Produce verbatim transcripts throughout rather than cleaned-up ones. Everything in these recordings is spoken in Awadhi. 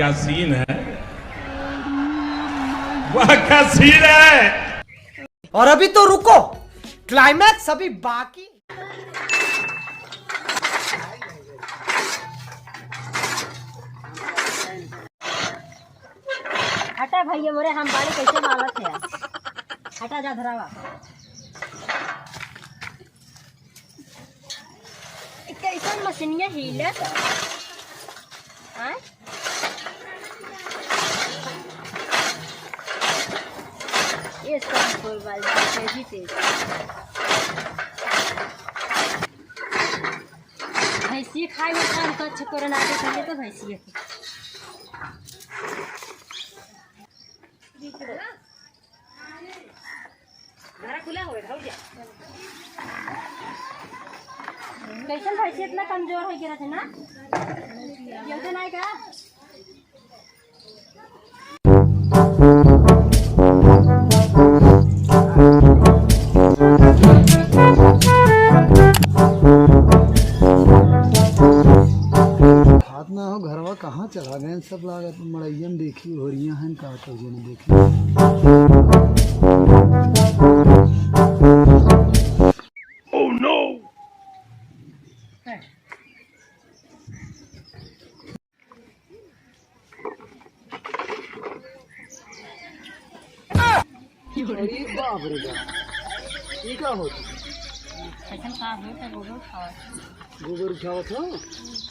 क्या सीन है, वाह क्या सीन है। और अभी तो रुको, क्लाइमैक्स अभी बाकी। हटा भैया मोरे, हम बाड़ी कैसे मालत है? हटा जा धरावा। कैसन मशीनिया हिलत? आय? ये सब कोई बात नहीं, तेजी तेजी। भैंसिए खाए में काम तो अच्छा कोरोना के पहले तो भैंसिए के। कैसन भैंसी इतना कमजोर है गिरत है ना? ये तो नहीं का? हाथ ना हो घरवा कहाँ चला गए सब लागत मड़ैया में देखी होरिया हैं का कहिए न देखी। Oh no! अरे बाप रे बाप, ई का होत? कैसन का होत है, गोबर उठावत। गोबर उठावत हो?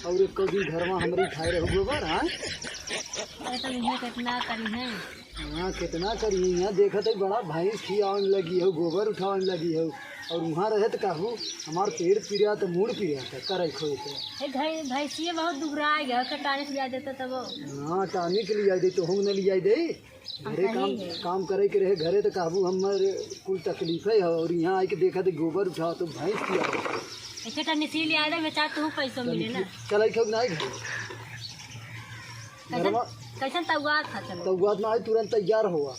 और एक कभी घर में हमरी खाए रहो गोबर, हाँ? अरे तो इन्हें कितना करी है? हाँ, कितना करी है? यहाँ देखत है बड़ा भैंस खियावन लगी हो, गोबर उठावन लगी हो, और वहाँ रहे तो कहू हमार पेट पिरिया तो मूड़ पिरिया तो करे खोए तो। ए, भै-, भैंसिए बहुत दुबरा गया, ओकर टानिस लिया देता तब। हाँ, टानिस लिया दे तो हम न लिया दे। घरे काम, काम करे के रहे घरे तो कहबू हमर कुल तकलीफ है और यहाँ आके देखा तो गोबर उठा तो भैंस किया। ऐसे टानिस लिया दे, बेचार तू पैसों मिले ना। चल आई खब ना आई घर। कैसन, कैसन तौआत था चलो। तौआत ना आई तुरंत तैयार हुआ।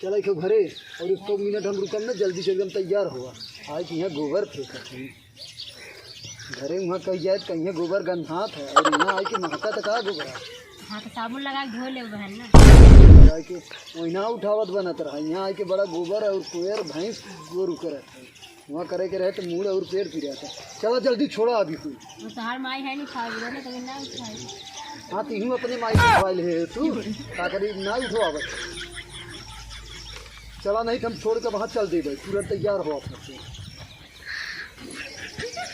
चल आई खब घरे और एक मिनट हम रुकम ना, जल्दी से एकदम तैयार हुआ। आज यहाँ गोबर फेंकत है। घरे उहाँ कही जाए तो कहिए गोबर गंधात है और यहाँ आई के महका तो का गोबर है? हाँ, तो साबुन लगा के धो ले बहन ना। आई के वही ना उठावत बनत रहा, यहाँ आई के बड़ा गोबर और कोयर भैंस गोरू करत है। वहाँ करे के रहे तो मूड़ और पेट पिरात है। चला जल्दी छोड़ा अभी तू। वो तोहार माई है नहीं खाओ ना, तो ना उठाई। हाँ, तो यूँ अपने माई को उठवा ले तू, का करी ना उठवावत। चला नहीं तो हम छोड़ के वहाँ चल देबे, तुरंत तैयार हो अपने।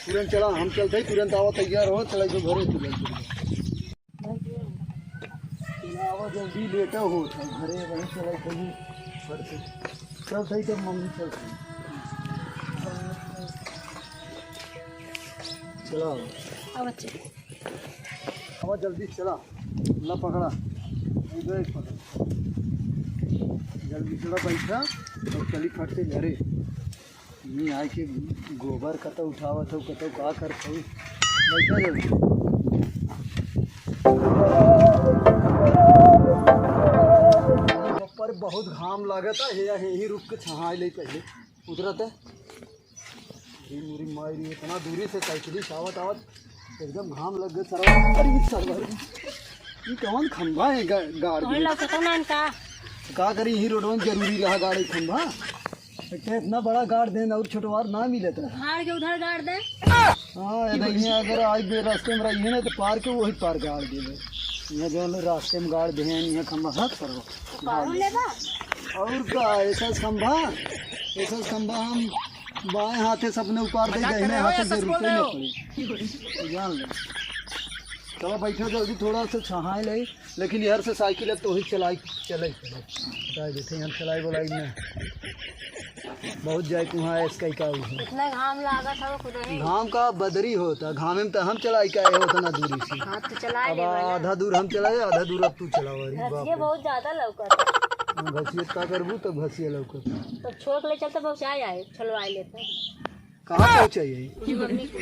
तुरंत चला, हम चलते ही तुरंत आवा, तैयार हो, चला जो घरे तुरंत। चला आवा जल्दी, लेट हो, घरे वहीं चला कहीं। चल सही, तब मम्मी चल सही। चला। अब अच्छे। आवा जल्दी चला, ला पकड़ा, ये बैग पकड़। जल्दी चला बैठा और चली फट से घरे। नहीं आए के गोबर कतौ उठावत हो, कतौ का करत हो। बैठा जल्दी। पर बहुत घाम लागत है, यही रुक के छहाई ले पहले। उतरत है। अरे मोरी माई रे, इतना दूरी से साइकिल से आवत आवत एकदम घाम लग गए सरवा। अरे सरवा रे, ई कौन खंभा है गा-, गाड़ तोहरे दिए? लौकतो ना इनका। का करी, यही रोडवन जरूरी रहा गाड़ी खंभा। एक तो इतना बड़ा गाड़ देन और छोटवार ना मिलत रहा। उधार के उधार गाड़ दे। हाँ, ये देखिए, अगर आज बे रास्ते में रही है ना, तो पार के वही पार गाड़ देबे। यहाँ जो हम रास्ते में गाड़ दे हैं, यहाँ खंभा हाथ सरवा। पाहुन लेबा? और का, ऐसा खंभा, ऐसा खंभा हम बाएं हाथे से अपने ऊपर दे, दाहिने हाथे से रुके न पड़े। जान ले। चलो बैठो जल्दी, थोड़ा सा छहाए ले, लेकिन यार से साइकिल अब तो वही चलाई, चलाई, चलाई। बताए देते हैं हम चलाई बोलाई में। बहुत जाए तू हाँ, ऐस कई का हुई। इतना घाम लागत है, वो खुद ही। घाम का बदरी होता, घामे में तो हम चलाई का आए होता ना दूरी से। हाँ, तो चला अब ले वाला। आधा दूर हम चलाए, आधा दूर अब तू चलावा रे, बाप घसिए रे। बहुत ज्यादा लौकत है। हम घसिए का करबू, तब घसिए लौकत। तो छोड़ के ले चलते, बहुत आए आए, छलवाए लेते। कहाँ पहुँचाई है? ये मम्मी को।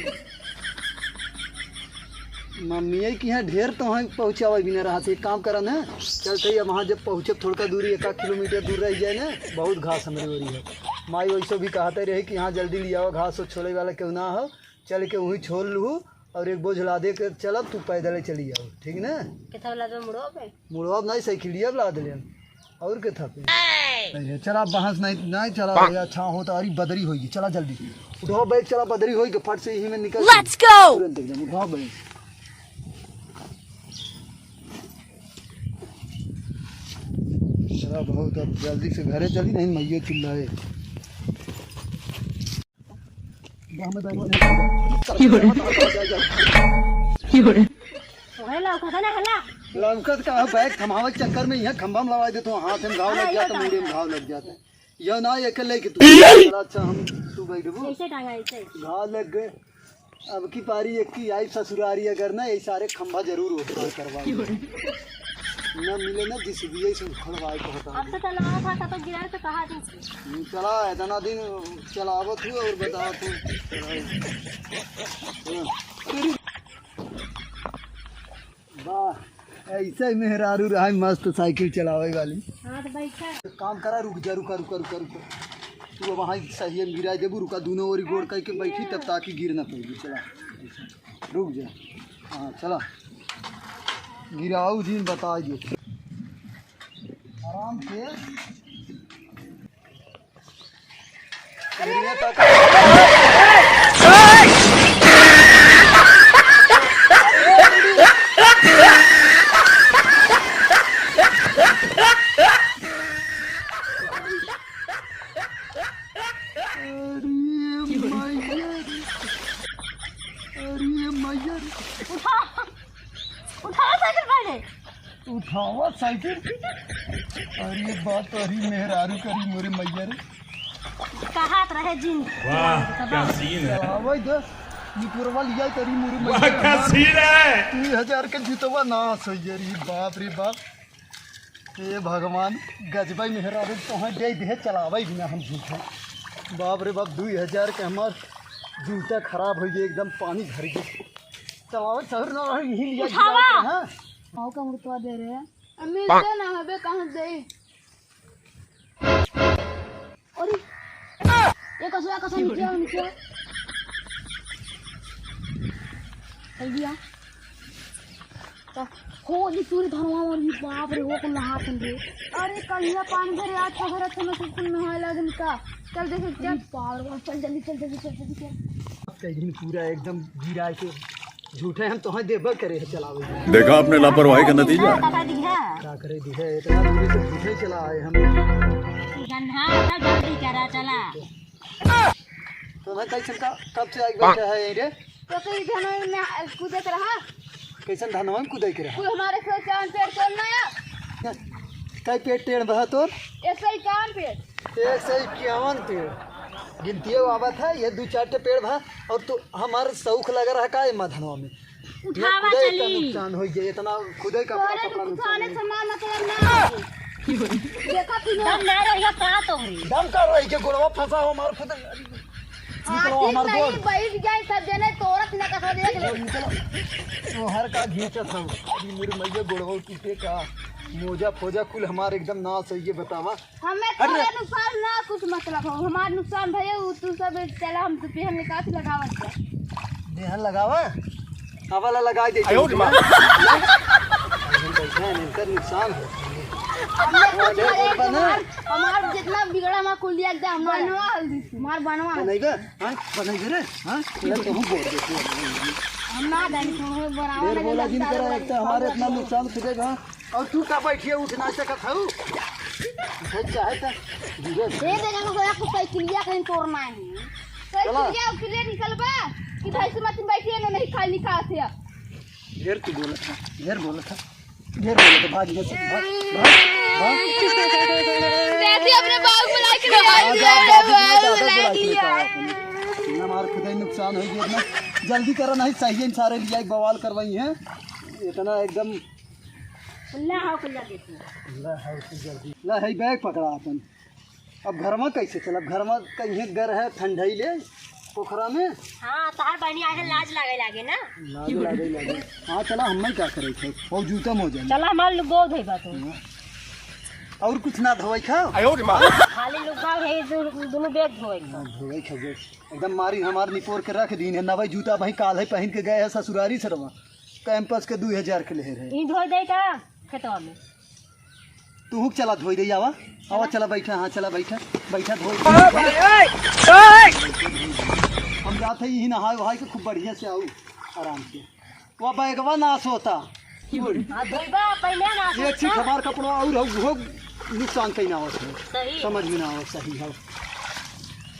मम्मी के यहाँ ढेर तो है पहुँचावे बिना रहत। एक काम करा ना, चलते ही अब वहाँ जब पहुँचब थोड़का दूरी, एक आध किलोमीटर दूर रह जाए ना, बहुत घास हमरे ओरी है। माई वैसे भी कहते रहे कि हाँ जल्दी ले आओ, घास हो छोड़े वाला क्यों ना हो, चल के वहीं छोड़ लूँ, और एक बोझ लादे के चलब, तू पैदल ही चली जाओ, ठीक ना? केथा लादे, मुड़वा पे? मुड़वा पे नहीं, साइकिलिया पे लाद लेन। और केथा पे? नहीं है, चला, बहस नहीं, नहीं चला, ये अच्छा हो तो, अरे बदरी होई, चला जल्दी। उठाओ बैग, चला, बदरी होई के फट से यहीं में निकल। Let's go! तुरंत एकदम उठाओ बैग। चला बहुत, अब जल्दी से घरे चली, नहीं मैया चिल्लाए। ओहे लौकत ना हला। लौकत का हो, बैग थमावे के चक्कर में यहाँ खंभा में लगा देत हो, हाथ में घाव लग जाता, मुड़े में घाव लग जाता। यह ना, ये के लेके तू। अच्छा, हम, तू बैठबू। ऐसे टांगा, ऐसे। घाव लग गए। अब की पारी एक की आई ससुरारी, अगर ना, ये सारे खंभा जरूर उखाड़ करवा। ना मिले ना, जिस भी ऐसे उखड़वाए को हटा अब दे। तो चलावा था, तब तो गिरा तो कहा थी। हम्म, चला, इतना दिन चलावत हूँ और बतावत हूँ। वाह, ऐसे ही मेहरारू रहा है, मस्त साइकिल चलावे वाली। हाँ, तो बैठा। एक काम करा, रुक जा, रुका, रुका, रुका, रुका। तू अब वहाँ सही में गिरा देबू, रुका, दोनों ओरी गोड़ करके बैठी, तब ताकि गिर ना पड़ी। चला, रुक जा। हाँ, चला। गिराऊ जी, बता दो। आराम से। अरे मैया रे। अरे मैया रे। उठा, उठा साइकिल पहले। उठावा साइकिल। अरे बात, अरे मेहरारू करी मोरे मैया रे। कहात रहे जिन। वाह, क्या सीन है। आवे दे, निपुरवा लिया करी मोरे वाह, मैया। क्या सीन है। दुई हजार के जूतवा ना सही रे, बाप रे बाप। ए भगवान, गजबई मेहरारू तोहें दे दे, चलावे बिना हम झूठे। बाप रे बाप, दुई हजार के हमार जूता खराब हो गए, एकदम पानी भर गए। चलावे सहर ना रही, यही लिया उठावा। गिरा के, हाँ? आओ का मुर्तवा दे रहे हैं। अब मिलते ना हबे, कहाँ दे? अरे, ये कसो, ये कसो, नीचे आओ, नीचे आओ। जल्दी आओ। तो, हो, ये तूरे धनवा और ये बाप रे, वो को नहा तुम रे। अरे, कहिया पानी भरे, आज तो भरा था, मैं कुछ नहाए लागन का। चल देखे, चल। अरे, बाप रे, चल जल्दी, चल जल्दी, चल जल्दी, चल। कई दिन पूरा एकदम गिरा के झूठे हम तोहें देबे करे है चलावे। देखा आपने लापरवाही का नतीजा। का करे दिहे? का करे दिहे? इतना दूरी से झूठे चला आए हम। गन्हा, आता जल्दी करा, चला। तो मैं कैसे का, कब से आई बैठा है यहीं रे? तो कहीं धनवा में कूदे के रहा। कैसन धनवा में कूदे के रहा? तू हमारे से चांद पेड़ तोड़ना है। कई पेड़ टेढ़ बहा तोर? एक सौ इक्यावन पेड़। एक सौ इक्यावन पेड़। गिनतिए आवत है, ये दू चार ठे पेड़ बा, और तू हमार शौक लगा रहा का एमा धनवा में? उठावा ये खुदे इतना चली। नुकसान हो गया, इतना खुदे का तोरे अपना नुकसान नुकसान है। समान मतलब ना है। देखा तू ना। दम ना रहिया का तोहरी? दम का रही के गोड़वा फंसा हो हमार खुदे। हाँ, निकलो ठीक हमार नहीं, गोड़। बैठ जाए सब जने, तोरत न कसा देख ले। निकलो। तोहर का घींचत हूँ। अभी मेरे मैया गोड़वा टूटे का। मोजा फोजा कुल हमार एकदम नाश है, ये बतावा। हमें अरे। तोरे नुकसान ना कुछ मतलब हो, हमार नुकसान भैया, उ तू सब चला, हम तो पेहन निकाल लगावत जा। देहन लगावा, अब वाला लगा दे। आयो रे माँ। हम बैठे हैं, इनकर नुकसान है। हमने कुछ अरे, नहीं बना। हमार, हमार जितना बिगड़ा हमार कुल लिया एकदम हमार बनवा हल्दी से, हमार बनवा। बनैबे? हाँ? बनैबे रे? हाँ? ले तो हम बोल देते हैं। हम ना जानी, तो हमें बनावा ढेर लगे बोला जिन लगता करा, है, एक तो हमारे इतना नुकसान खुदे का। और तू का बैठिए, उठ ना सकत हऊ? उठे चाहे त धीरे से। दे देगा ना, कोई आपको साइकिलिया कहीं तोड़ना है। चला। साइकिलिया उकिलिया निकलबा कि भाई से मत बैठिए ना, नहीं खाई निकाल से। ढेर तू बोलत है, ढेर बोलत है, ढेर बोलत है, भाग, भाग, भाग, भाग। देखिए अपने बाबू बुला के ले आए, आ जा, बाबू बुला के ले आए, अपने। ना मार खुदा ही नुकसान हो गया इतना। जल्दी करा नहीं, सही है, सारे लिया बवाल करवाई हैं। इतना एकदम ला, हाउ के ला देखो। ला, हाउ के जल्दी। ला, है बैग पकड़ा अपन। अब घरमा कैसे चलब? घरमा कहीं घर है, ठंडई ले, पोखरा में। हाँ, तहार बहनी आगे लाज लागे लागे ना। लाज लागे लागे। हाँ, चला, हम नहीं का करे थे। और जूता मोजा में। चला, हमार लोग गोद है बात। हाँ। और कुछ ना धोवइ खाओ? आयो रे माँ। खाली लुग्गा है, दु-, दुनू बैग धोवइ खाओ। ना धोवइ खाओ, एकदम मारी हमार निपोर के रख दीन है। नवई जूता भाई काल है पहिन के गए है ससुरारी सरवा, कैंपस के दुइ हजार के लेहे रहे। ई धोइ दे का खेतवा में? तू हुक चला धोइ दे, आवा, आवा, चला बैठा, हाँ, चला बैठा, बैठा धोइ। हम जात है यही नहाए वहाए के खूब बढ़िया से आऊ आराम से। वो बैगवा नास होता। हाँ, धोइबा, पहिले नास ये होता। चीज हमार कपड़ा और हो, हो नुकसान कहीं ना होत है। सही। समझ में ना आवत, सही हो।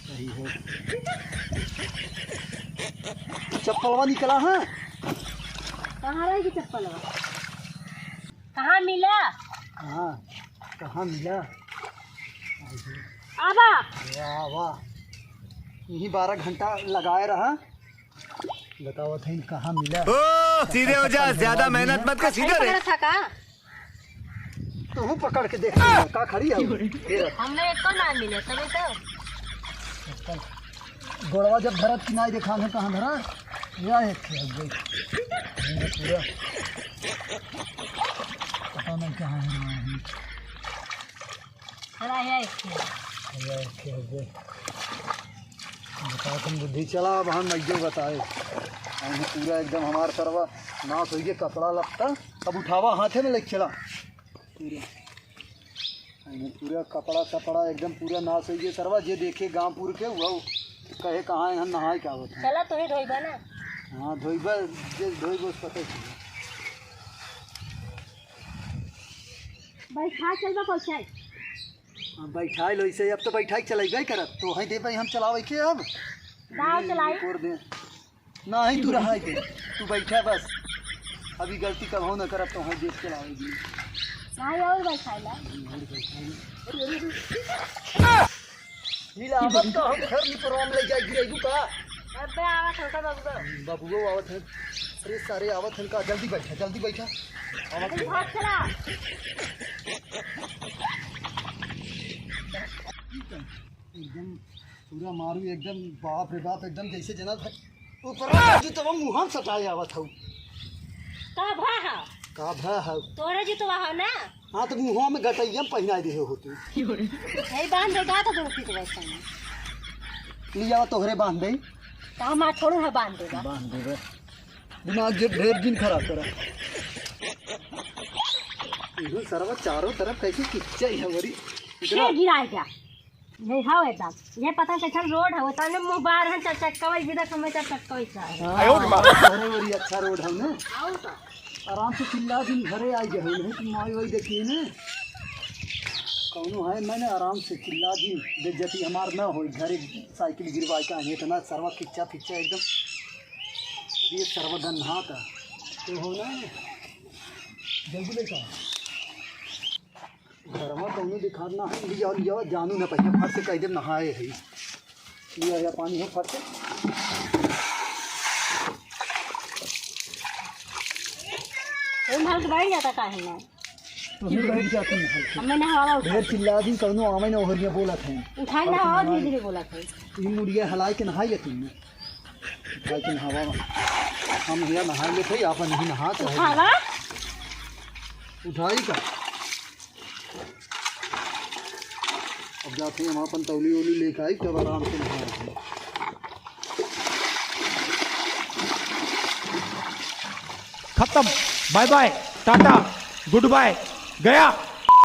सही हो। चप्पलवा निकला है? कहाँ रही चप्पलवा? कहाँ मिला? हाँ, कहाँ मिला? आवा। वाह, वाह। यही बारह घंटा लगाए रहा। बतावत है कहाँ मिला। ओ, सीधे हो जा, ज्यादा मेहनत मत कर, सीधे रहे। पकड़ा था का? तू पकड़ के देख, का खड़ी है? हमने एको ना मिले, तबे तो। गोड़वा जब धरत कि नाई देखा है, कहाँ धरा? या एक खेल देख। ये पूरा पता नहीं कहाँ है, कहाँ है। हरा है एक खेल। या एक खेल देख। बता तुम बुद्धि चला, अब हम नहीं बताए। हम पूरा एकदम हमार सरवा नाश होइए, कपड़ा लत्ता। अब उठावा हाथे में लेके चला। पूरा, पूरा कपड़ा सपड़ा एकदम पूरा नाश होइए सरवा। जे देखे गाँव पुर के, वो कहे, "कहाँ है, हम नहाए के आवत हैं?" चला, तू ही धोइबा ना। हाँ, धोइबा, जे धोइबा, उस पता ही चली। बैठा चलबा कौन से? हाँ, बैठाई लो इसे, अब तो बैठाई चलेबे करत, तो है दे भाई हम चलावे के अब। दाव चलाई। कोर दे। नहीं, तू रहा दे, तू बैठा बस। अभी गलती कबहू न करब, तो है देख चलावे दे। नहीं, और बैठाई ला। और बैठाई ला। हिला, अब तो हम घर में प्रोग्राम ले जाए गिरेबू का? अबे आवत हो का बबुआ? बबुआ आवत है। अरे सारे आवत हैं का? जल्दी बैठा, जल्दी बैठा। आवत अरे हैं। भाग चला। एकदम पूरा मारू, एकदम बाप रे बाप, एकदम जैसे जना था। ऊपर जो तो मुँह सटाए आवत हूँ। का भा है? का भा है? तोरे जो तो वहाँ ना। हाँ, तो मुँह में गटैया में पहिनाए दे हो तू। यही बांध दे, गात दो फीट बस में। ले आवा, तोहरे बांध दे। तो हम आज थोड़ू है बांध देगा। बांध देबे। दिमाग जे ढेर दिन खराब करा। इहो सरवा चारों तरफ कैसे किच्चा ही हमारी। छे गिराए जा। ये हाव एकदम। ये पता कैसन रोड है, वो तने मुँह बाहर है, चार चक्का वाली, बिना समय चार चक्का वाली चाहे। हाँ, अरे बड़ी अच्छा रोड है ना। आओ तो। आराम से चिल्ला दिन घरे आई जाए, नहीं तो माई वाई देखिए ना। कौनो है, मैंने आराम से चिल्ला दिन, बेइज्जती हमार ना होई, घरे साइकिल गिरवाई का है, इतना सरवा किच्चा पिच्चा एकदम। ये सरवा गन्हात है। तो हो ना, जल्दी लेकर आ। घरवा कौनो दिखात ना है, लिया, लिया, जानू ना पहिले, फट से कह दे नहाए है। लिया, या पानी हो फट से। ओम हल्क बैठ जाता काहे ना? तो हम बैठ जाते हैं हल्क। हमें नहावा उठा। ढेर चिल्ला दी, कौनो आवे ना ओहरिया बोलत है। उठाई नहावा, धीरे धीरे बोलत है। ई मुड़िया हलाए के नहाई लेती मैं। उठाई के नहावा। हम हिया नहाई लेते, आप नहीं नहा चाहे। उठावा। उठाई का? अब जाते हैं, हम अपन तौली वौली लेके आई, तब आराम से नहाएंगे। खत्म, bye bye, tata, good bye, गया।